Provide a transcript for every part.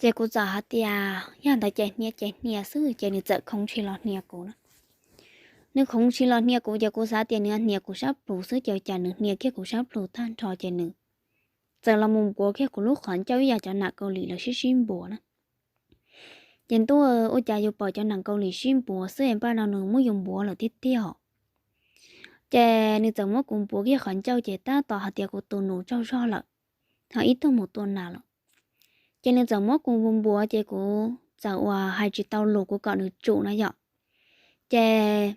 Ces kuv txawm hais tias yog ntawd ces hnia ces hnia xwb, ces nws txawm khoov ntshis los hnia kuv na. Nws khoov ntshis los hnia kuv ces kuv xav tias nws hnia kuv sab plhu xwb, ces cas nws hnia kiag kuv sab plhu tag nrho ces nws txawm los mus npuav kiag kuv lub qhov ncauj ib yam cov nam Kaus Lim lawv sib sib npuav na. Ces ntuj, ua cas yus pom cov nam Kaus Lim sib npuav xwb es npaj no nws muab yus npuav lawm tiag tiag os. Ces nws txawm muab kuv npuav kiag qhov ncauj ces tab tom hais tias kuv tus nus tsaug zog lawm, ho ib tug mus tua nas lawm. Ces nws txawm muab kuv npuav npuav ces kuv txawm uas hais tsis tau lus, kuv kom nws tsum na yom. Ces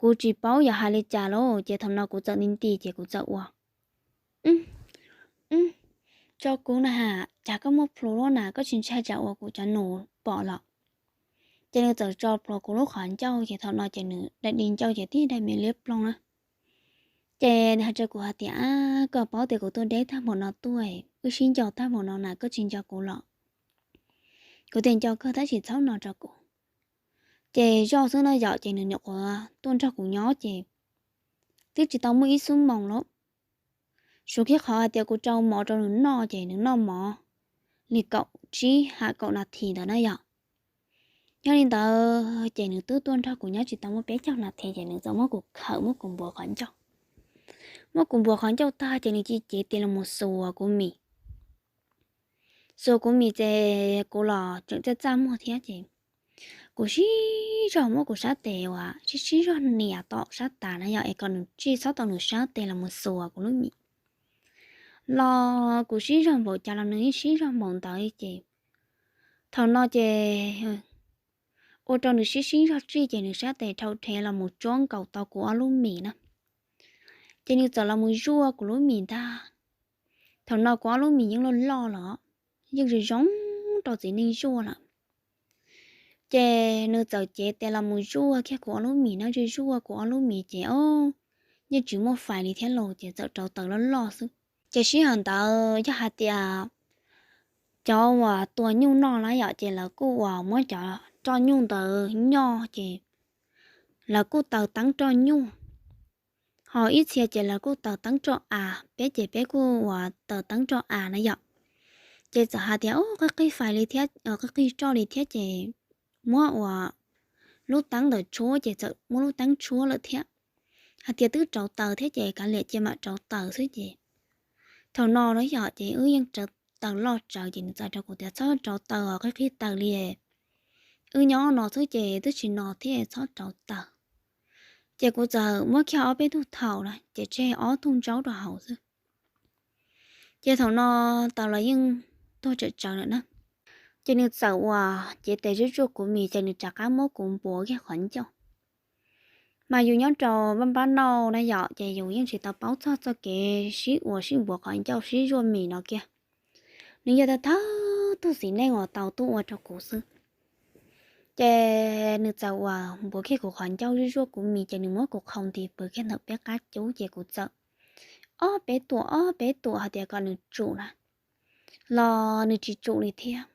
kuv tsis paub yuav hais li cas lauj, ces thaum no kuv txawm nti nti ces kuv txawm ua, tso kuv na has, cas koj muaj plhu luaj na, koj tsis ntshai tsam uas kuv cov nus pom los? Ces nws txawm tso plhuav kuv lub qhov ncauj ces thaum no ces nws daim di ncauj ces tib daim me liab ploog na. Ces nws hais rau kuv hais tias, koj paub tias kuv tuaj deb tag npaum no tuaj, wb sib nco tag npaum no na koj tsis nco kuv los? Kuv tias nco kawg tab sis txhob no rau kuv. Ces zoj xwb no yom, ces nws nyuam qhuav tuaj nrog kuv nyob ces twb tsis tau muaj ib xuab moos lauj. Suav kiag qhov hais tias kuv rau mov rau nws noj ces nws noj mov li kaum tsib ha kaum nas this ntawd na yom. Yog li ntawd ces nws twb tuaj nrog kuv nyob tsis tau muaj peb caug nas this ces nws txawm muab kuv khawm muab kuv npuav qhov ncauj. Muab kuv npuav qhov ncauj tag ces nws cia cev tes los mus xuas kuv mis. Xuas kuv mis ces kuv los tseem txaj txaj muag thiab ces kuv sib zog muab kuv sab tes uas sib sib zog nias tom sab tas na yom, es kom nws tsij txhob tau nws sab tes los mus xuas kuv lub mis. Los kuv sib zog npaum cas los nws yeej sib zog npaum ntawd ces thaum no ces ua rau nws sib sib zog tsij ces nws sab tes dhau rhe los mus tsuab nkaus tau kuv ob lub mis na. Ces nws txawm los mus zuaj kuv lub mis ntag. Thaum no kuv ob lub mis yeej loj loj los, yeej zoo zoo rau txiv neej zuaj lawm. Ces nws txawm cev tes los mus zuaj kiag kuv ob lub mis na, zuaj zuaj kuv ob lub mis ces o, yeej tsis muaj fais li thiab los ces txawm rauv taws loj loj xwb. Ces sij hawm ntawd yog hais tias cov uas tua nyuj noj na yom, ces lawv kuj uas muab cov roj nyuj ntawd nyoj ces lawv kuj taws teeb roj nyuj. Ho ib txhia ces lawv kuj taws teeb roj av, peb ces peb kuj uas taws teeb roj av na yom. Ces txawm hais tias qig qig fais li thiab, qig qig roj li thiab ces muab uas lub teeb ntawd tshuab ces txawm muab lub teeb tshuab lawm thiab. Hais tias twb rauv taws thiab ces kav liam cia mam rauv taws xwb ces thaum no na yom ces wb yeej rauv taws loj tsawv ces nws txawm rau kuv tias txhob rauv taws os, qig qig taws li. Wb nyob no xwb ces twb tsis no thiab txhob rauv taws. Ces kuv txawm muab kiag ob peb tug thaum na ces tseg ob tug ntsaub rau hauv xwb. Ces thaum no taws los yeej tuag tsawm tsawv lawm na. Ces nws txawm uas cev tes zuaj zuaj kuv mis ces nws rov qab muab kuv npuav kiag qhov ncauj. Mas yus nyob rau npab npab nauj na yom ces yus yeej tsis tau paub txog txoj kev sib ua sib npuav qhov ncauj sib zuaj mis no kiag. Nws yog thawj thawj tug txiv neej uas tau tuaj ua rau kuv xwb. Ces nws txawm uas npuav kiag kuv qhov ncauj zuaj zuaj kuv mis ces nws muab kuv qhau nti pw kiag ntawm peb qab cub ces kuv txawm ob peb tuam ob peb tuam hais tias kom nws tsum na, los nws tsis tsum li thiab.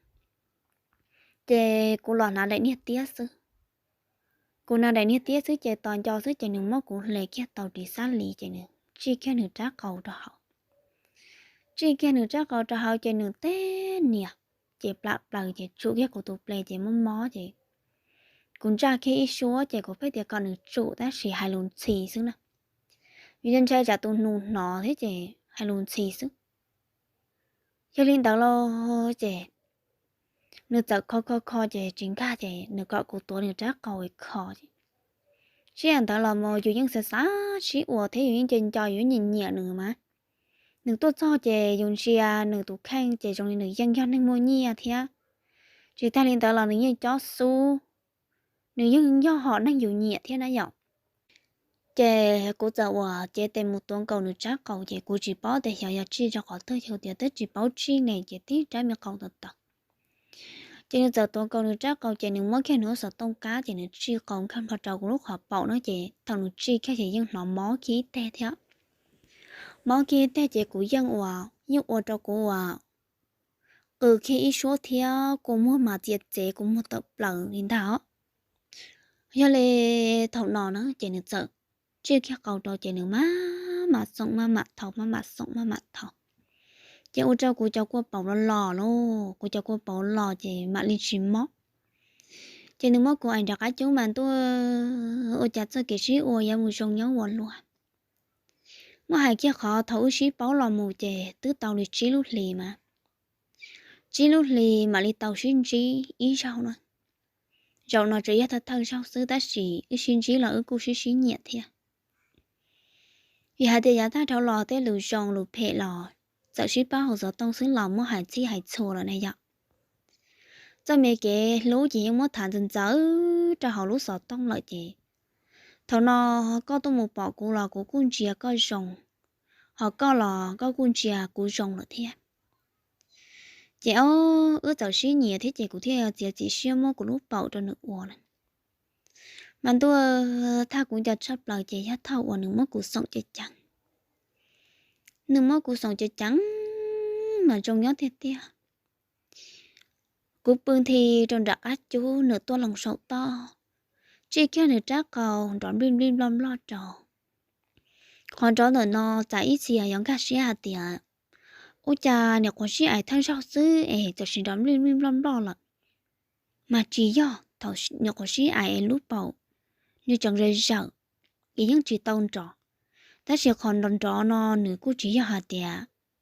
Ces kuv los hnav daim niag tiab xwb. Kuv hnav daim niag tiab xwb ces tos nco xwb ces nws muab kuv hle kiag tau ris xab li ces nws tsij kiag nws rab qau rau hauv. Tsij kiag nws rab qau rau hauv ces nws teb nias ces plam plaws ces tsum kiag kuv tus ple ces mob mob ces kuv ntsaj kiag ib suab ces kuv pheej tias kom nws tsum tab sis hais lus ntxhi xwb na. Vim ntshai tsam tus nus hnov thiab ces hais lus ntxhi xwb. Yog li ntawd los ces nws txawm kho kho kho ces tsis nkag ces nws kom kuv tuav nws rab qau kho ces. Sij hawm ntawd los mas yus yeej xav xav sib ua thiab yus yeej nco nco yus nyiam nyiam nws mas. Nws tuaj txog ces yus ntsia nws tus kheej ces zoo li nws yeej yog neeg muaj nyiaj thiab. Tsis tag li ntawd los nws yeej cob xub, nws yeej yog hom neeg yus nyiam thiab na yom. Ces kuv txawm uas cev tes mus tuav nkaus nws rab qau ces kuv tsis paub tias xyov yog tsij rau qhov twg ces kuv tias twb tsis paub tsij ne ces tib rab me qau tawv tawv. Ces nws txawm tuav nkaus nws rab qau ces nws muab kiag nws lub xov tooj kab ces nws tsij qau nkag nplo rau kuv lub qhov paum na ces thaum nws tsij kiag ces yeej hnov mob kiag ib teg thiab. Mob kiag ib teg ces kuv yeej uas yeej ua rau kuv uas qw kiag ib suab thiab kua muag mas txias txev kua muag tawm plaws li ntag os. Yog li thaum no na ces nws txawm tsij kiag qau rau ces nws maj mam xoom maj mam thau maj mam xoom maj mam thau. Ces ua rau kuv cov kua paum los los lauj, kuv cov kua paum los ces mam li tsis mob. Ces nws muab kuv aim nram qab cub mas ntuj, ua cas txoj kev sib ua yuav mus zoo nyob ua luaj. Muab hais kiag qhov thaum wb sib paub los mus ces twb tau li tsib lub hlis mas, tsib lub hlis mam li tau sib ntsib ib zaug na. Zaum no tsuas yog thawj thawj zaug xwb tab sis wb sib ntsib los wb kuj sib sib nyiam thiab. Vim hais tias yav tag dhau los tej lus zoo lus phem los txawm sib pab hauv xov tooj xwb los muab hais txhij hais txhua lawm na yom. Txoj me kev hlub ces yeej muab tham ntxaws ntxaws rau hauv lub xov tooj lawm ces thaum no koj tuaj mus pom kuv los kuv kuj ntsia koj zoo, ho koj los koj kuj ntsia kuv zoo lawm thiab. Ces ob wb txawm sib nyiam thiab ces kuv thiaj txiav txim siab muab kuv lub paum rau nws ua na. Mas ntuj, thaj kuv nco tshaj plaws ces yog thaum uas nws muab kuv xoom ceev ceev. Nws muab kuv xoom ceev ceev mas zoo nyob tiag tiag. Kuv pw nthi rau nram qab cub, nws tuaj loo saum toj, tsij kiag nws rab qau nrov nplij nplij nploj nploj rau. Qhov nrov ntawm no txawm ib txhia yuav nkag siab hais tias ua cas nyuam qhuav sib aim thawj zaug xwb es txawm sis nrov nplij nplij nploj nploj lawm. Mas tsis yog, thaum nyuam qhuav sib aim es lub paum nws tseem zawm zawm es yeej tsis tau nrov. Tab sis qhov nrov nrov no nws kuj tsis yog hais tias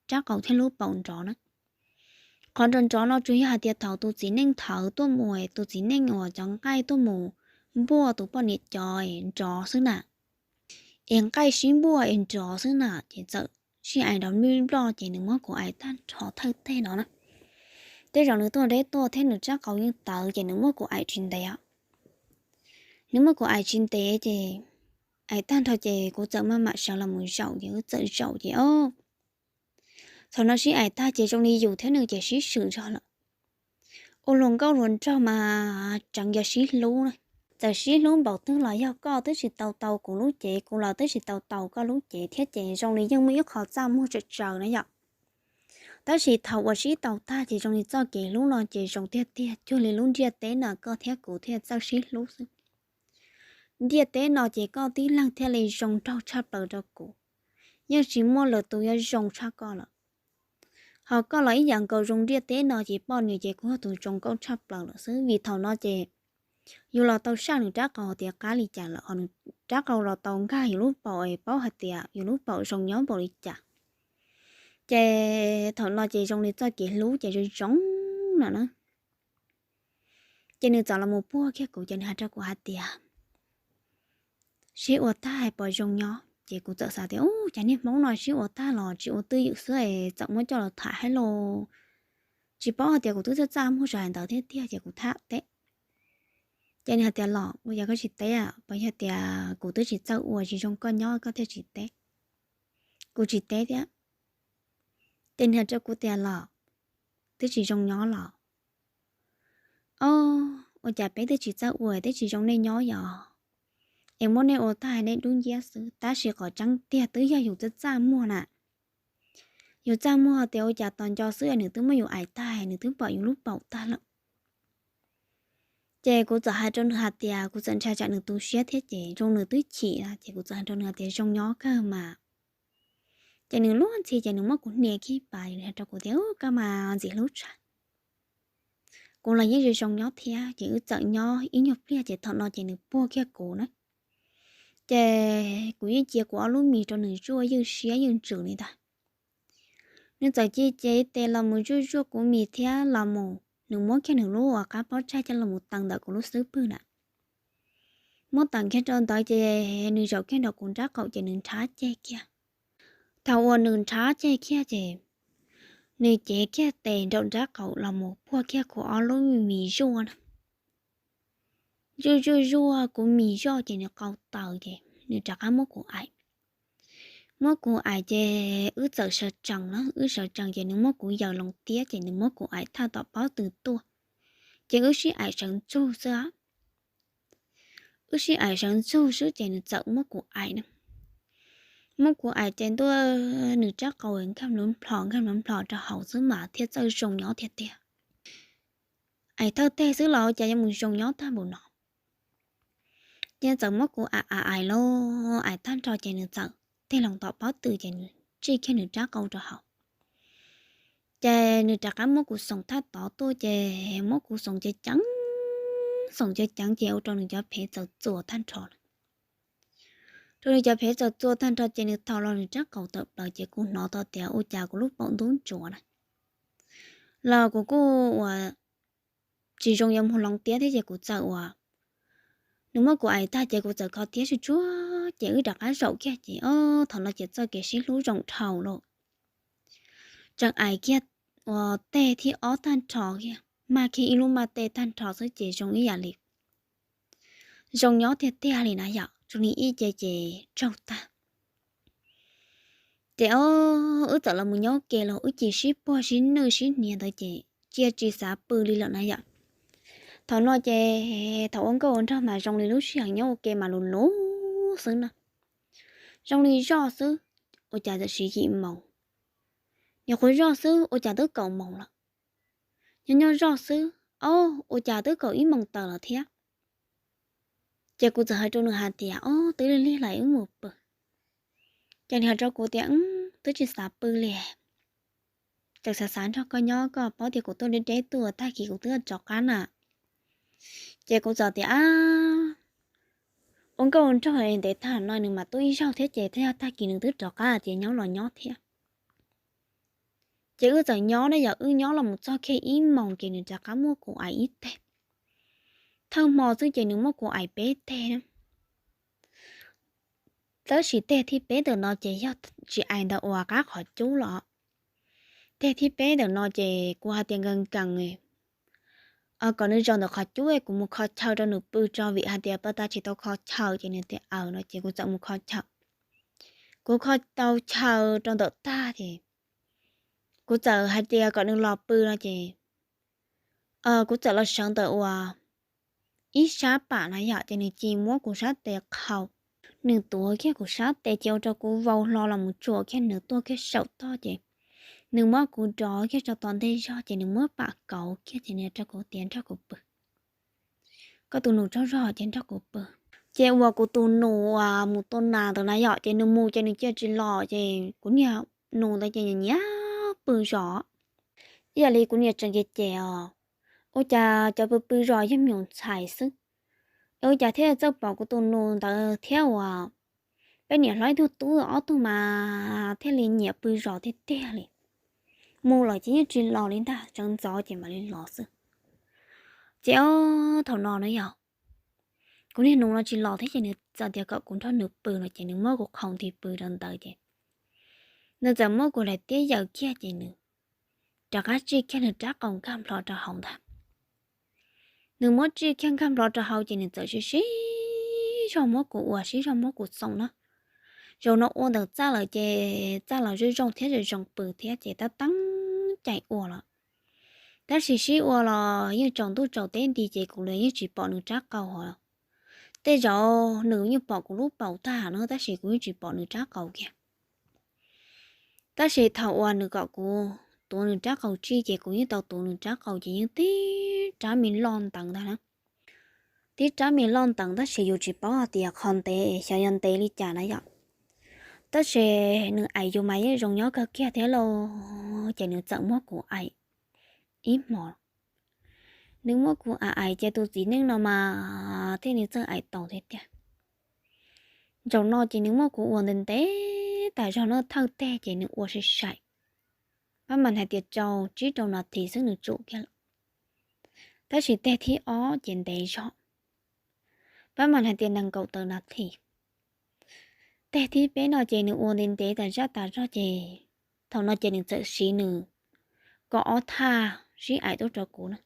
rab qau thiab lub paum nrov na. Qhov nrov nrov no tsuas yog hais tias thaum tus txiv neej thawv tuaj mus, tus txiv neej uas cov nqaij tuaj mus npuaj tus poj niam cov nrov xwb na, es nqaij sib npuaj es nrov xwb na ces txawm sib aim nrov nplij nploj ces nws muab kuv aim tag nrho thawj teg no na. Tej zaum nws tuaj deb tuaj thiab nws rab qau yeej tawv ces nws muab kuv aim tsis ntev. Nws muab kuv aim tsis ntev ces aim tag nrho ces kuv txawm maj mam sawv los mus zaum ces wb txawm zaum ces o thaum no sib aim tag ces zoo li yus thiab nws ces sib swm zog lawm. Ua luag nkauj luag nraug mas tseem yog sib hlub na. Txawm sib hlub npaum twg los yog koj twb tsis tau tau kuv lub cev, kuv los twb tsis tau tau koj lub cev thiab ces zoo li yeej muaj ib qho txaj muag tsawm tsaws na yom. Tab sis thaum uas sib tau tag ces zoo li txoj kev hlub no ces zoo tiag tiag cuag li lub ntiaj teb no koj thiab kuv thiaj txawj sib hlub xwb. Ntiaj teb no ces koj tib leeg thiaj li zoo nraug tshaj plaws rau kuv, yeej tsis muaj lwm tus yuav zoo tshaj koj lawm. Ho koj los ib yam nkaus zoo ntiaj teb no ces poj niam ces kuv yog tus zoo nkauj tshaj plaws lawm xwb vim thaum no ces yus los tau saj nws rab qau tias qab li cas lawm ho nws rab qau los tau nkag yus lub paum es paub hais tias yus lub paum zoo nyob npaum li cas. Ces thaum no ces zoo li txoj kev hlub ces zoo zoo no na. Ces nws txawm los mus puag kiag kuv ces nws hais rau kuv hais tias sib ua tag pom zoo nyob ces kuv txawm xav tias u cas niag hmoob no sib ua tag los tsis ua twj ywm xwb es txawm muab coj los tham hais los tsis paub hais tias kuv twb txaj txaj muag sawv hais ntawd thiab tiag ces kuv tham teb. Ces nws hais tias los ua yog koj tsis teb pom yog tias kuv twb tsis txawj ua tsis zoo koj nyob koj thiaj tsis teb. Kuv tsis teb thiab. Ces nws hais rau kuv tias los twb tsis zoo nyob los o ua cas peb twb tsis txawj ua twb tsis zoo nej nyob yog es muab nej ua tag nej dub nciab xwb tab sis qhov tseeb tiag twb yog yus txaj txaj muag na. Yus txaj muag tias ua cas tos nco xwb nws twb muab yus aim tag nws twb pom yus lub paum tag lawm. Ces kuv txawm hais rau nws hais tias kuv txawm ntshai tsam nws tu siab thiab ces zoo nws twb chim na ces kuv txawm hais rau nws hais tias zoo nyob kawg mas. Ces nws luag ntxhi ces nws muab kuv hnia khib pas nws hais rau kuv tias koj mas ntxim hlub tshaj. Kuv los yeej zoo zoo nyob thiab ces wb txawm nyob ib nyuag pliag ces thaum no ces nws puag kiag kuv na. Ces kuv yeej cia kuv ob lub mis rau nws zuaj ywj siab ywj ntsws li ntag. Nws txawm cia ces tes los mus zuaj zuaj kuv mis thiab los mus nws muab kiag nws lub uas qab pob tsaig coj los mus tees ntawm kuv lub xub pwg na. Muab tees kiag rau ntawd ces nws zaum kiag nraum kuv nrab qaum ces nws nrhav ceg kiag. Thaum uas nws nrhav ceg kiag ces nws cev kiag tes nraum nrab qaum los mus puag kiag kuv ob lub mis zuaj na. Zuaj zuaj zuaj kuv mis zoj ces nws qau taws ces nws rov qab muab kuv aim. Muab kuv aim ces wb txawm sawv tsees na, wb sawv tsees ces nws muab kuv yaws loo tiab ces nws muab kuv aim thaj tom pob tw tuaj. Ces wb sib aim sawv ntsug xwb. Wb sib aim sawv ntsug xwb ces nws txawm muab kuv aim na. Muab kuv aim ces ntuj, nws rab qau nkag nplho nkag nplho rau hauv xwb mas thiaj txawj zoo nyob tiag tiag. Aim thawj teg xwb los cas yuav mus zoo nyob tag npaum no. Ces txawm muab kuv aim aim aim los aim tag nrho ces nws txawm tig loo tom pob tw ces nws tsij kiag nws rab qau rau hauv. Ces nws rov qab muab kuv xoom thaj tod tuaj ces muab kuv xoom ceev ceev, xoom ceev ceev ces ua rau nws cov phev txawm txuas tag nrho lawm. Rau nws cov phev txawm txuas tag nrho ces nws thaum los nws rab qau tawm plaws ces kuv hnov tau tias ua cas kuv lub paum ntub ntsuav na. Los kuv kuj uas tsis zoo yuav mus hloov tiab thiab ces kuv txawm uas, nws muab kuv aim tag ces kuv txawm kho tiab tsuj tsuag ces wb rov qab zaum kiag ces o, thaum no ces txoj kev sib hlub zoo dhau lawm. Tseem aim kiag uas teg thib ob tag nrho kiag, maj kiag ib lub maj teg tag nrho xwb ces zoo ib yam li zoo nyob tiag tiag li na yom, zoo li ib ce ces tsaug tag. Ces o, wb txawm los mus nyob ua ke los wb cia sib puag sib nwj sib hniav ntawd ces cia tsis xav pw li lawm na yom. Thaum no ces thaum ua nkauj ua nraug mas zoo li lub sij hawm nyob ua ke mas lus lus xwb na. Zoo li zoj xwb, ua cas txawm siv yim moos. Nyuam qhuav zoj xwb ua cas twb kaum moos lawm. Nyob nyob zoj xwb, o, ua cas twb kaum ib moos tawm lawm thiab. Ces kuv txawm hais rau nws hais tias o, twb lig lig lawm wb mus pw. Ces nws hais rau kuv tias twb tsis xav pw li, tseem xav xav nrog koj nyob, koj paub tias kuv tuaj deb deb tuaj tag kis kuv twb rov qab na. Ces kuv txawm tias ua nkauj ua nraug ntev tag no nws mam tuaj ib zaug thiab ces yog tag kis nws twb rov qab ces nyob los nyob thiab. Ces wb txawm nyob na yom, wb nyob los mus txog kiag ib moos ces nws rov qab muab kuv aim ib teg. Thawj hmo xwb ces nws muab kuv aim peb teg na. Tab sis teg thib peb ntawm no ces yog tsis aim ntawm uas qab qhov cub los. Teg thib peb ntawm no ces kuv hais tias nkees nkees kom nws zaum ntawm qhov cub kuv mus kho chaw rau nws pw tso vim hais tias pab tab tsis tau kho chaw ces nws tias aws no ces kuv txawm mus kho chaw. Kuv kho tau chaw rau ntawm tag ces kuv txawm hais tias kom nws los pw no ces kuv txawm los sawv ntawm uas ib sab pam na yom, ces nws cia muab kuv sab tes qhau. Nws tuav kiag kuv sab tes ces ua rau kuv vau hlo los mus tsuam kiag nws tuaj kiag saum toj ces nws muab kuv rov kiag rau tom ntej zog ces nws muab pam kauv kiag ces nws rau kuv tias nrog kuv pw, koj tus nus tsaug zog ces nrog kuv pw. Ces uas kuv tus nus uas mus tua nas ntawd na yom, ces nws mus ces nws cia tsis los ces kuv niag nus ntawd ces nyiam pw zos. Ib yam li kuv niam tseem cem cem os, ua cas cov pw pw zos yog me nyuam ntxhais xwb, ua cas thiaj txawj pom kuv tus nus ntawd thiab uas peb niam hlob ib tug tub ob tug mas thiaj li nyiam pw zos tiag tiag li. Mus lawm ces yeej tsis los li ntag, sawv ntxov ces mam li los xwb. Ces ob thaum no na yog kuv niag nus no tsis los thiab ces nws txawm tias kom kuv nrog nws pw no ces nws muab kuv qhau nti pw rau ntawd ces nws txawm muab kuv hlais tiab yaws kiag ces nws rov qab tsij kiag nws rab qau nkag nplho rau hauv ntag. Nws muab tsij kiag nkag nplho rau hauv ces nws txawm sib sib zog muab kuv ua sib zog muab kuv xoom na. Zaum no ua ntawm txaj lawm ces txaj los zoo zoo thiab zoo zoo pw thiab ces tab teeb cai ua lawm. Tab sis sib ua los yeej tsaus ntuj tsaus teb nti ces kuv los yeej tsis pom nws rab qau hos. Tej zaum nws yeej pom kuv lub paum tag no tab sis kuv yeej tsis pom nws rab qau kiag. Tab sis thaum uas nws kom kuv tuav nws rab qau tsij ces kuv yeej tau tuav nws rab qau ces yeej tib rab me loj nteev ntag na. Tib rab me loj nteev tab sis yus tsis paub hais tias qhov ntev xyov yog ntev li cas na yom. Tab sis nws aim yus mas yeej zoo nyob kawg kiag thiab lauj, ces nws txawm muab kuv aim ib hmos. Nws muab kuv aim aim ces tus txiv neej no mas thiaj li txawj aim tau thiab tiag. Zaum no ces nws muab kuv ua ntev ntev tas zog na, thawj teg ces nws ua sai sai, pab mas hais tias rau tsib rau nas this xwb nws tsum kiag lawm. Tab sis teg thib ob ces ntev zog, pab mas hais tias nees nkaum tawm nas this. Teg thib peb no ces nws ua ntev ntev tas zaj tas zog ces thaum no ces nws txawm siv nws kaum ob thaj sib aim tuaj rau kuv na.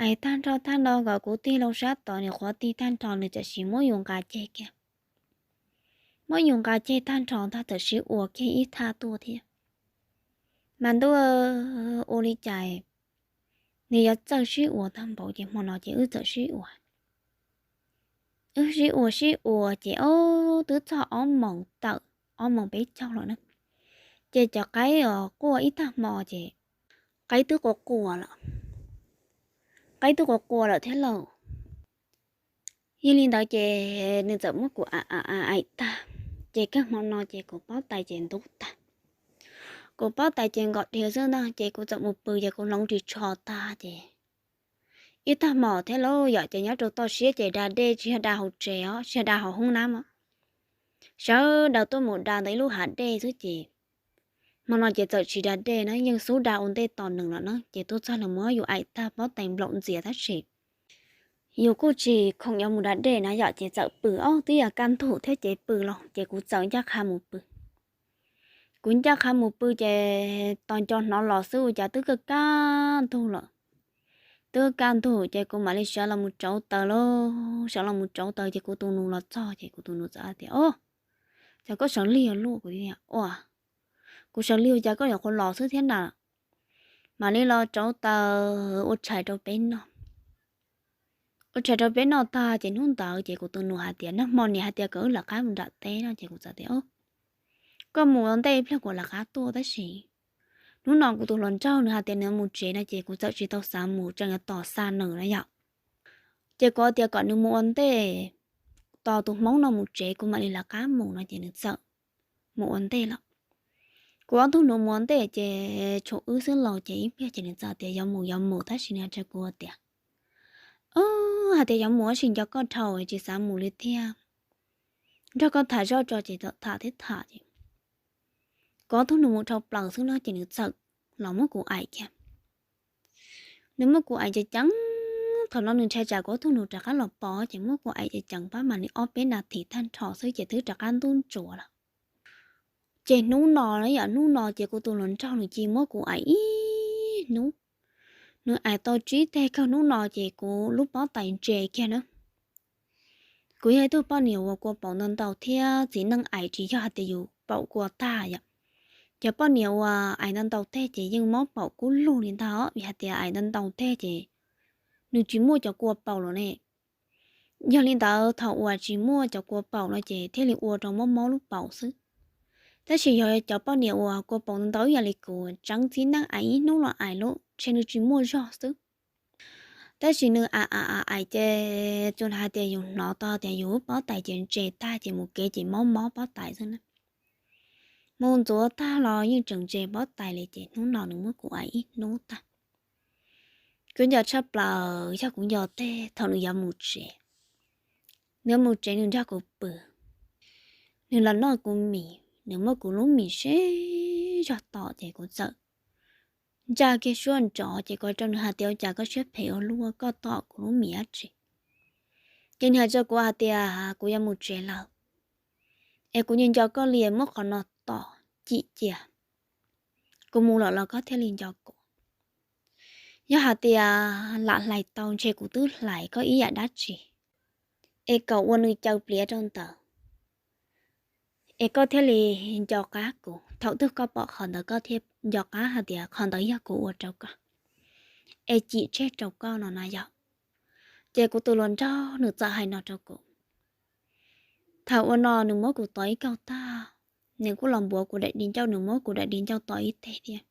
Aim tag nrho tag nrho kom kuv tig loo sab tod nws qhuav tig tag nrho nws txawm siv muab yus nqa ceg kiag. Muab yus nqa ceg tag nrho ntag txawm sib ua kiag ib thaj tuaj thiab. Mas ntuj, ua li cas nws yuav txawj sib ua tag npaum ces hmo no ces wb txawm sib ua. Wb sib ua sib ua ces ob twb txog ob moos tawm, ob moos peb caug lawm na. Ces cov qaib os quaj ib tag hmo ces qaib twb qua qua lawm, qaib twb qua qua lawm thiab lauj. Yog li ntawd ces nws txawm muab kuv aim tag, ces kawg hmo no ces kuv pob tais ces ntub tag. Kuv pob tais ces nkaum dhia xwb ntag, ces kuv txawm mus pw ces kuv hloov ris tsho tag ces ib tag hmo thiab lauj yom, ces nyob rau toj siab ces da dej tsis yog da hauv tsev os, tsis yog da hauv hoob nab os, sawv daws tuaj mus da ntawm ib lub hav dej xwb ces hmo no ces txawm tsis da dej na, yeej xub da ua ntej tos nws lawm na, ces tuaj txog nws muab yus aim tag pob tais nplaum ntxias tab sis yus kuj tsis khoom yuav mus da dej na yom, ces txawm pw os, twb yog kaj ntug thiab ces pw los ces kuv txawm ncaj qha mus pw. Kuv ncaj qha mus pw ces tos nco hnov los xwb ua cas twb kaj kaj ntug lawm. Twb kaj ntug ces kuv mam li sawv los mus rauv taws lauj, sawv los mus rauv taws ces kuv tus nus los txog ces kuv tus nus txawm hais tias, Os, cas koj sawv lig ua luaj? Kuv tias, Ua, kuv sawv lig ua cas koj yuav qhuav los xwb thiab na. Mam li los rauv taws ua tshais rau peb noj. Ua tshais rau peb noj tag ces hnub ntawd ces kuv tus nus hais tias, Nag hmo niam hais tias kom wb lawv qab mus nram teb no. Ces kuv txawm tias, Koj mus ua ntej pliag kuv lawv qab tuaj tab sis hnub no kuv tus hluas nraug nws hais tias nws mus tsev no ces kuv txawm tsis tau xav mus, tseem yuav tos xa nws na yom. Ces kuv tias kom nws mus ua ntej, tos tus hmoob no mus tsev kuv mam li lawv qab mus no ces nws txawm mus ua ntej lawm. Kuv ob tug nus mus ua ntej ces tshuav wb xwb los ces ib pliag ces nws txawm tias yuav mus yuav mus tab sis nws hais rau kuv tias, Hais tias yuav mus tab sis nco koj dhau tsis xav mus li thiab, nrog koj tham zoj tso ces txawm tham thiab tham ces kuv ob tug nus mus dhau plaws xwb no ces nws txawm los muab kuv aim kiag. Nws muab kuv aim ceev ceev, thaum no nws ntshai tsam kuv ob tug nus rov qab los pom ces muab kuv aim ceev ceev pab mam li ob peb nas this tag nrho xwb ces twb rov qab ntub ntsuav lawm. Ces hnub no, yog hnub no ces kuv tus hluas nraug nws cia muab kuv aim ib hnub. Nws aim tau tsib teg kawg hnub no ces kuv lub pob tais ntse kiag na. Kuv yog ib tug poj niam uas kua paum ntau ntau thiab txiv neej aim tsis yog hais tias yus paum kua tag yom. Cov poj niam uas aim ntau ntau teg ces yeej mob paum kub lug li ntag, vim hais tias aim ntau ntau teg ces nws tsis muaj cov kua paum lawm ne. Yog li ntawd thaum uas tsis muaj cov kua paum no ces thiaj li ua rau mob mob lub paum xwb. Tab sis yog cov poj niam uas kua paum ntau ntau ib yam li kuv, tseev txiv neej aim ib hnub los aim lub ntshe nws tsis muaj zog xwb. Tab sis nws aim aim aim ces tsuas hais tias yus hnov tau tias yus pob tais ces ntse tag ces mus kev ces mob mob pob tais xwb na. Mus ntxuav tag los yeej tseem ntse pob tais li ces hnub no nws muab kuv aim ib hnub tag. Kuv nco tshaj plaws yog kuv nco tej thaum nws yuav mus tsev. Nws yuav mus tsev nws nrog kuv pw, nws los noj kuv mis, nws muab kuv lub mis seb zog tom ces kuv txawm ntsaj kiag suab nrov ces kuv rau nws hais tias, Ua cas koj siab phem ua luaj, koj tom kuv lub mis dab tsi? Ces nws hais rau kuv hais tias, Kuv yuav mus tsev lawm, es kuv nco nco koj li muab qhov no tom cim cia, kuv mus lawm los koj thiaj li nco kuv. Yog hais tias lam hlais tau ntshe kuv twb hlais koj ib yam dab tsi, es kom ua nws caw pliav rau ntawd, es koj thiaj li nco qab kuv. Thaum twg koj pom qhov ntawd koj thiaj nco qab hais tias qhov ntawd yog kuv ua rau koj, es cim tseg rau koj no na yom. Ces kuv tus hluas nraug nws txawm hais no rau kuv. Thaum ua no nws muab kuv tom ib kaug tag, nws kuj los npuav kuv daim di ncauj, nws muab kuv daim di ncauj tom ib teg thiab.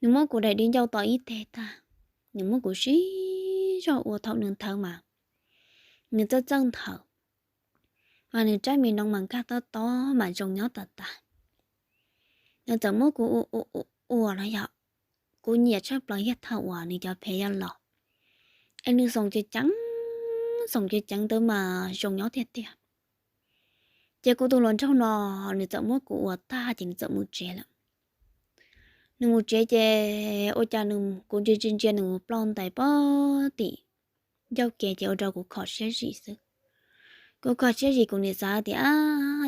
Nws muab kuv daim di ncauj tom ib teg tag, nws muab kuv sib zog ua thaum nws nthawv mas nws txawj txawj nthawv, mas nws rab me noov mas nkag tob tob mas zoo nyob tas tas. Nws txawm muab kuv ua ua ua no yog, kuv nyiam tshaj plaws yog thaum uas nws cov phev yog los, es nws xoom ceev ceev, xoom ceev ceev ntawd mas zoo nyob tiag tiag. Ces kuv tus hluas nraug no nws txawm muab kuv ua tag ces nws txawm mus tsev lawm. Nws mus tsev ces ua cas nws, kuv ntsia ntsia ntsia nws mus ploj ntais pog tim ncauj kev ces ua rau kuv kho siab zim xwb. Kuv kho siab zim kuv niam xav tias,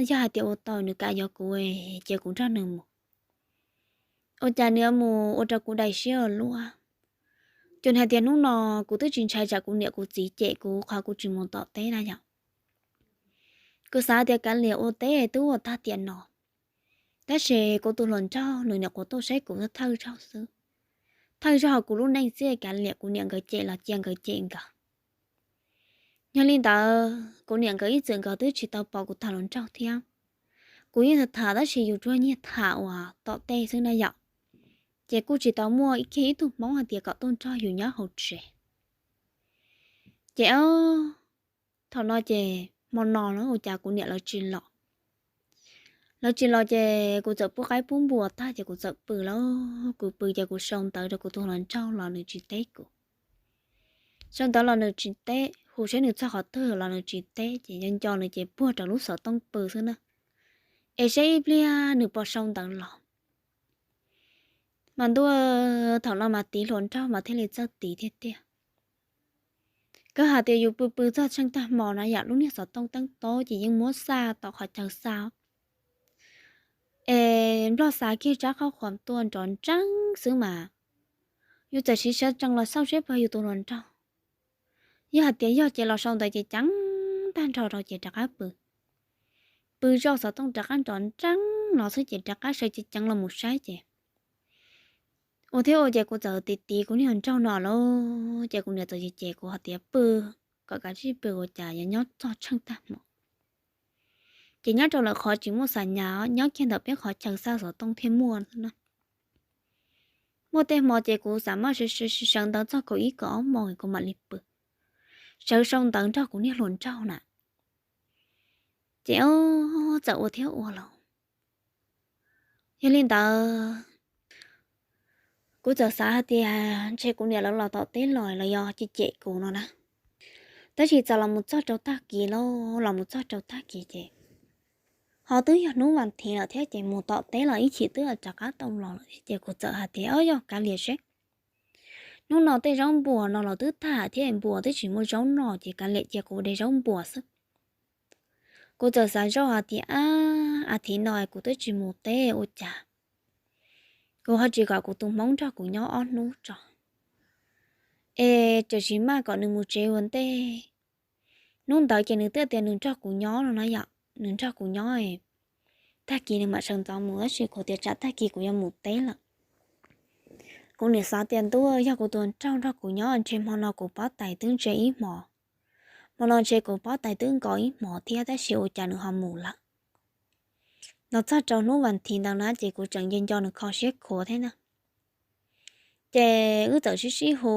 Yog hais tias ua tau nws kam yuav kuv ces kuv nrog nws mus. Ua cas nws mus ua rau kuv daim siab ua luaj. Ces hais tias hnub no kuv twb tsis ntshai tsam kuv niam kuv txiv cem kuv qhov kuv tsis mus tom teb na yom. Kuv xav tias kav liam ua teb twb ua tag tiam no, tab sis kuv tus hluas nraug nws nyuam qhuav tuaj saib kuv thawj zaug xwb. Thawj zaug kuv lub neej txij kav liam kuv niam nkawd cem los cia nkawd cem nkawd. Yog li ntawd kuv niam nkawd ib txwm nkawd twb tsis tau pom kuv tag hluas nraug thiab. Kuv yeej tham tham tab sis yus tsuas nyiag tham uas tom tej xwb na yom. Ces kuj tsis tau muaj ib kiag ib tug hmoob hais tias kom tuaj nrog yus nyob hauv tsev. Ces thaum no ces hmo no los ua cas kuv niam lawv tsis los. Lawv tsis los ces kuv txawm pub qaib pub npua tag ces kuv txawm pw lauj. Kuv pw ces kuv sau ntawv rau kuv tus hluas nraug los nws tsis teb kuv. Sau ntawv los nws tsis teb, hu saib nws txog qhov twg los nws tsis teb ces nco nco nws ces puag rau lub xov tooj pw xwb na. Es saib ib pliag nws puas sau ntawv los. Mas ntuj, thaum no mas tiv hluas nraug mas thiaj li txawj tiv tiag tiag. Koj hais tias yus pw pw txog tsheej tag hmo na yom, lub niag xov tooj teeb tob ces yeej muab xa tom qhov chaw xa. Es nplog xa kiag tsab qhob qhuas tuaj nrov nreeb xwb mas yus txawm siv sawv tsees los xauj seb puas yus tus hluas nraug. Yog hais tias yog ces los sau ntawv ces ceev tag nrho rau ces rov qab pw. Pw zoj xov tooj rov qab nrov nreeb no xwb ces rov qab sawv ceev ceev los mus saib ces ua thiab ua ces kuv txawm tiv tiv kuv niag hluas nraug no lauj, ces kuv niam txawm cem cem kuv hais tias pw kom kav tsij pw ua cas yuav nyob txog tsheej tag hmo. Ces nyob rau lawv qhov tsis muaj xa nyas, nyob kiag ntawm peb qhov chaw xa xov tooj thiaj muaj na. Muaj tej hmo ces kuv xav maj sawv ntawv txog kaum ib kaum ob moos kuv mam li pw, sawv sau ntawv nrog kuv niag hluas nraug na. Ces txawm ua thiab ua lauj. Yog li ntawd, kuv txawm xav hais tias ntshe kuv niam lawv los tom teb los lawv yog cem cem kuv no na. Tab sis txawm los mus txog rau tag kis lauj, los mus txog rau tag kis ces ho twb yog hnub vas thiv lawm thiab ces mus tom teb los ib chim twb rov qab tau los lawm thiab ces kuv txawm hais tias, o, yog kav liam seb, hnub no tej zaub npuas no los twb tag thiab npuas twb tsis muaj zaub no ces kav liam cia kuv de zaub npuas xwb. Kuv txawm xav zoj hais tias, a, a thiv no kuv twb tsis mus teb ua cas kuv ho tsis kom kuv tus hmoob nrog kuv nyob ob hnub tso, es tseem tsis maj kom nws mus tsev ua ntej. Hnub ntawd ces nws twb tias nws nrog kuv nyob no na yom, nws nrog kuv nyob, tag kis nws mam sawv ntxov mus, tab sis kuv tias tsam tag kis kuv yuav mus teb lawm. Kuv niam xav tias ntuj, yog kuv tus nraug nrog kuv nyob ntshe hmo no kuv pob tais twb ntse ib hmos, hmo no ntshe kuv pob tais twb nkos ib hmos thiab tab sis ua cas nws ho mus lawm. Los txog rau hnub vas thiv ntawd na ces kuv tseem nco nco nws kho siab khuav thiab na. Ces wb txawm sib sib hu,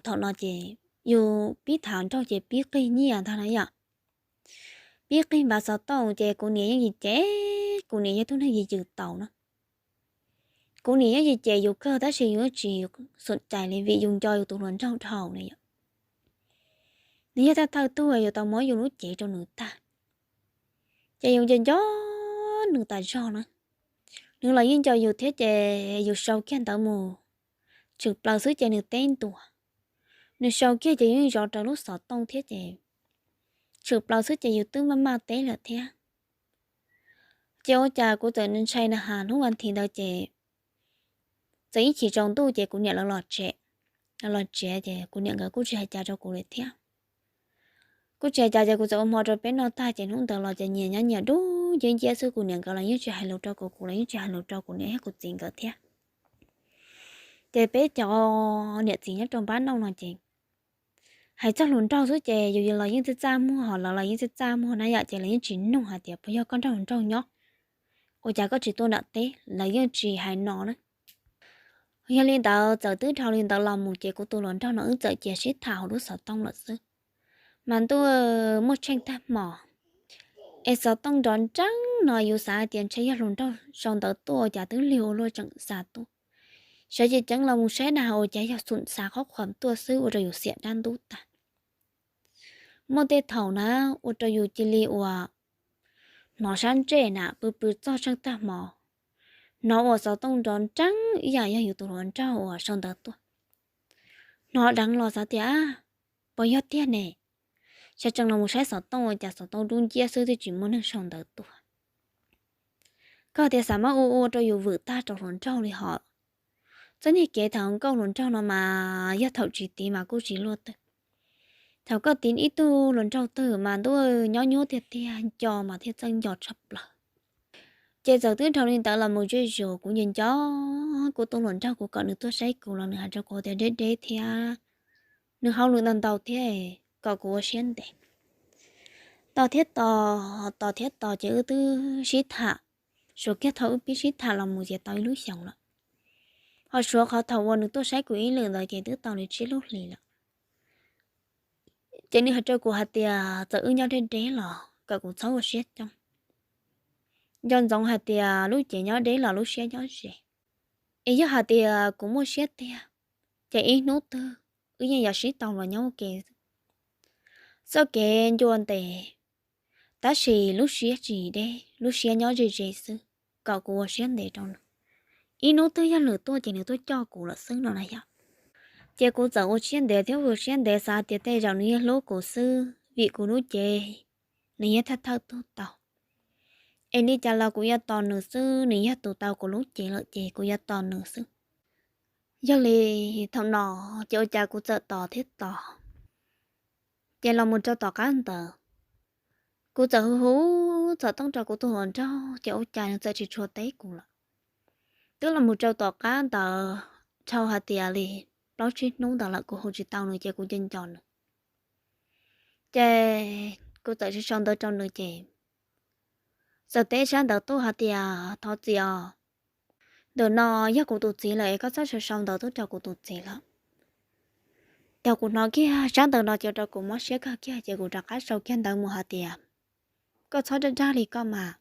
thaum no ces yus pib tham nraug ces pib qig nyiaj ntag na yom. Pib qig npav xov tooj ces kuv niam yeej cem cem, kuv niam yog tug neeg yws yws taus na. Kuv niam yeej cem cem yus kawg tab sis yus tsis xum cais li vim yus nco yus tus hluas nraug dhau na yom. Nws yog thawj thawj tug yus tau muab yus lub cev rau nws tag, ces yus nco nco nws tas zog na. Nws los yeej nco yus thiab ces yus sau kiag ntawv mus, tshwm plaws xwb ces nws teb ntua. Nws sau kiag ces yus yeej zov raws lub xov tooj thiab ces tshwm plaws xwb ces yus twb maj maj teb lawm thiab. Ces ua cas kuv txawm ntshai na has hnub vas thiv ntawd ces txawm ib chim tsaus ntuj ces kuv niam lawv los tsev. Lawv los tsev ces kuv niam nkawd kuj tsis hais cas rau kuv li thiab. Kuj tsis hais cas ces kuv txawm ua hmo rau peb noj tag ces hnub ntawd los ces nyias nyob nyias dub nciab nciab xwb, kuv niam nkawd los yeej tsis hais lus rau kuv, kuv los yeej tsis hais lus rau kuv niam thiab kuv txiv nkawd thiab. Ces peb cov niam txiv nyob rau npab noj no ces hais txog hluas nraug xwb ces yus los yeej txaj txaj muag, ho lawv los yeej txaj txaj muag na yom, ces lawv yeej tsis nug hais tias puas yog koj nrog hluas nraug nyob ua cas koj tsis tuaj nram teb, lawv yeej tsis hais no na. Yog li ntawd txawm twb dhau li ntawd los mus ces kuv tus hluas nraug no wb txawm cia sib tham hauv lub xov tooj lawm xwb. Mas ntuj, muaj tsheej tag hmo es xov tooj nrov nreeb no yus xav hais tias ntshe yog hluas nraug sau ntawv tuaj ua cas twb lig ua luaj tseem xa tuaj. Sawv ceev ceev los mus saib na ua cas yog xum xa qhob qhuas tuaj xwb ua rau yus xiam dab ntub tag. Muaj tej thaum na ua rau yus cia li uas hnov sab ntsej na pw pw txog tsheej tag hmo, hnov uas xov tooj nrov nreeb ib yam yog yus tus hluas nraug uas sau ntawv tuaj. Hnov deev los xav tias puas yog tiag ne, sawv tsees los mus saib xov tooj ua cas xov tooj dub nciab xwb twb tsis muaj neeg sau ntawv tuaj. Koj tias xav muab ua ua rau yus vwm tag rau hluas nraug li hos. Txoj niag kev tham hluas nkauj hluas nraug no mas yog thaum tsis tiv mas kuj tsis luaj twg. Thaum koj tiv ib tug hluas nraug twg mas ntuj, nyob nyuaj tiag tiag, nco mas thiaj txawj nco tshaj plaws. Ces txawm twb dhau li ntawd los mus zej zus kuv nco nco kuv tus hluas nraug, kuv kom nws tuaj saib kuv los nws hais rau kuv tias deb deb thiab, nws hauj lwm ntau ntau thiab, kom kuv ua siab ntev. Tos thiab tos, tos thiab tos ces wb twb sib tham, suav kiag thaum wb pib sib tham los mus ces tau ib lub xyoos lawm. Ho suav qhov thaum uas nws tuaj saib kuv ib lwm ntawd ces twb tau li tsib lub hlis lawm. Ces nws hais rau kuv hais tias txawm wb nyob deb deb los kom kuv txhob ua siab coob, nco ntsoov hais tias lub cev nyob deb los lub siab nyob ze. Es yog hais tias kuv muaj siab tiag, ces ib hnub twg wb yeej yuav sib tau los nyob ua ke. Txoj kev ncua ntev, tab sis lub siab tsis deb, lub siab nyob ze ze xwb, kom kuv ua siab ntev rau nws. Ib hnub twg yog nws tuaj ces nws tuaj coj kuv lawm xwb no na yog. Ces kuv txawm ua siab ntev thiab ua siab ntev xav tias tej zaum nws yeej hlub kuv xwb, vim kuv lub cev nws yeej thawj thawj tug tau. Es li cas los kuv yuav tos nws xwb, nws yog tus tau kuv lub cev lawm ces kuv yuav tos nws xwb. Yog li thaum no ces ua cas kuv txawm tos thiab tos, ces los mus rau tom qab ntawd, kuv txawm hu hu xov tooj rau kuv tus hluas nraug ces ua cas nws txawm tsis tshua teb kuv lawm. Twb los mus rau tom qab ntawd dhau hais tias li plaub tsib hnub ntawd lawm kuv hu tsis tau nws ces kuv nco nco nws. Ces kuv txawm sau ntawv rau nws ces txawm teb sab ntawv tuaj hais tias, thov txim os, ntawm no yog kuv tus txiv lawm es koj txhob sau sau ntawv tuaj rau kuv tus txiv lawm. Thaum kuv hnov kiag sab ntawv no ces ua rau kuv mob siab kawg kiag ces kuv rov qab sau kiag ntawv mus hais tias, koj txhob dag dag li koj mas.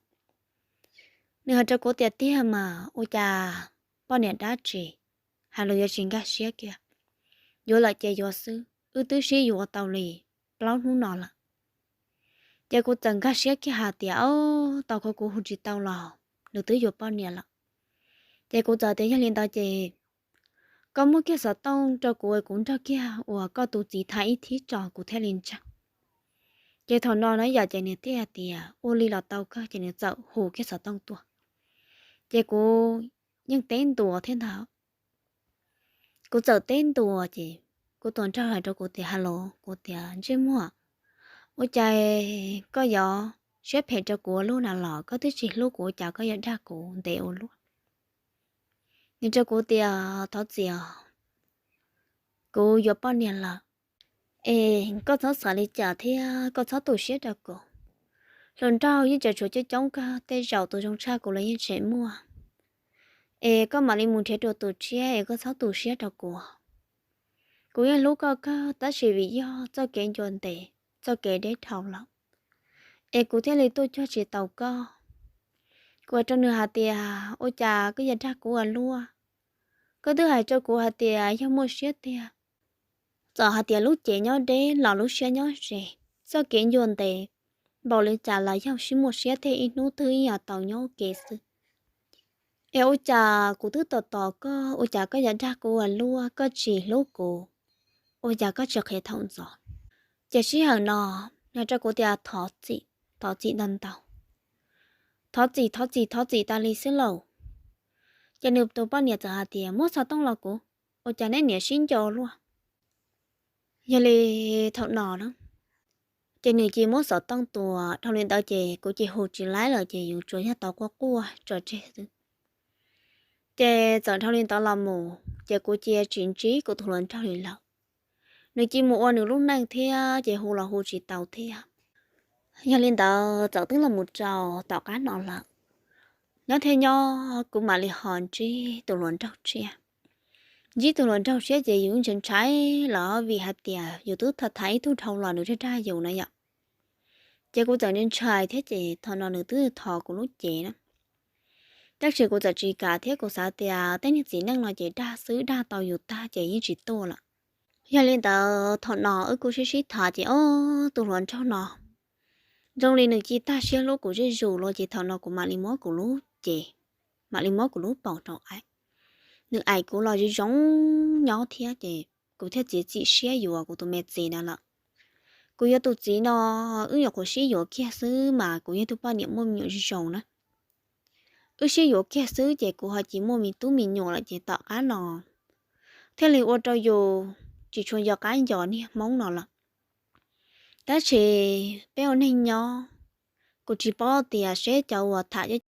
Nws hais rau kuv tias, tiag mas ua cas poj niam dab tsi hais lus yuav tsis nkag siab kiag. Yuav lawm ces yuav xwb, wb twb sib yuav tau li plaub hnub no lawm. Ces kuv txawm nkag siab kiag hais tias, o, tau kho kuv hu tsis tau los nws twb yuav poj niam lawm. Ces kuv txawm tias, yog li ntawd ces koj muab kiag xov tooj rau kuv, kuv nrog kiag uas koj tus txiv tham ib thib tso kuv thiaj li ntseeg. Ces thaum no na yom ces nws thiaj tias ua li los tau kawg ces nws txawm hu kiag xov tooj tuaj. Ces kuv yeej teb ntua thiab ntag. Kuv txawm teb ntua ces kuv tus nraug hais rau kuv tias, ha los, kuv tias, ntsej muag, ua cas koj yuav siab phem rau kuv ua luaj na los, koj twb tsis hlub kuv ua cas koj yuav dag kuv ntev ua luaj. Nws rau kuv tias, thov txim os, kuv yuav poj niam lawm, es koj txhob xav li cas thiab koj txhob tu siab rau kuv. Hluas nraug yeej tseem tshuav coob coob kawg, tej zaum tus zoo tshaj kuv los yeej tseem muaj. Es koj mam li mus nrhiav dua tus tshiab es koj txhob tu siab rau kuv. Kuv yeej hlub koj kawg tab sis vim yog txoj kev ncua ntev, txoj kev deb dhau lawm, es kuv thiaj li tuaj cuag tsis tau koj. Kuv hais rau nws hais tias, ua cas koj yuav dag kuv ua luaj? Koj twb hais rau kuv hais tias yog muaj siab tiag, txawm hais tias lub cev nyob deb los lub siab nyob ze. Txoj kev ncua ntev npaum li cas los yog sib muaj siab thiab ib hnub twg ib yam tau nyob ua ke xwb. Es ua cas kuv twb tos tos koj, ua cas koj yuav dag kuv ua luaj, koj tsis hlub kuv, ua cas koj tsis qhia thaum ntxov? Ces sij hawm no nws rau kuv tias thov txim, thov txim ntau ntau, thov txim, thov txim, thov txim tas li xwb lauj. Ces nws tus poj niam txawm hais tias, muab xov tooj los kuv, ua cas neb niam sib nco luaj. Yog li thaum no na, ces nws cia muab xov tooj tua dhau li ntawd ces kuv cia hu tsis laib lawm ces yus tsuas yog tau quaj quaj tso tseg xwb. Ces txawm dhau li ntawd los mus ces kuv cia tsis ntsib kuv tus hluas nraug li lawm. Nws cia mus ua nws lub neej thiab ces hu los hu tsis tau thiab. Yog li ntawd txawm twb los mus rau tom qab no lawm, nyob thiab nyob kuv mam li ho ntsib tus hluas nraug tshiab. Ntsib tus hluas nraug tshiab ces yus ntshai ntshai los vim hais tias yus twb tham tham ib tug dhau los nws dag dag yus na yom. Ces kuv txawm ntshai ntshai thiab ces thaum no nws twb thov kuv lub cev na. Tab sis kuv txawm tsis kam thiab kuv xav tias tej niag txiv neej no ces dag xwb, dag tau yus tag ces yeej tsis tuaj lawm. Yog li ntawd thaum no wb kuj sib sib tham ces ob tug hluas nraug no zoo li nws cia tag siab hlub kuv zej zus los ces thaum no kuv mam li muab kuv lub cev, mam li muab kuv lub paum rau aim. Nws aim kuv los zoo zoo nyob thiab ces kuv thiaj txiav txim siab yuav kuv tus me txiv na lawm. Kuv yuav tus txiv no, wb nyuam qhuav sib yuav kiag xwb mas kuv yog tug poj niam muaj me nyuam zoo zoo na. Wb sib yuav kiag xwb ces kuv ho cia muaj me tub me nyuam lawm ces tom qab no thiaj li ua rau yus tsis tshua nco qab nco niag Hmoob no lawm. Tab sis peb ua neeg nyob, kuv tsis paub tias seb cov uas tham cov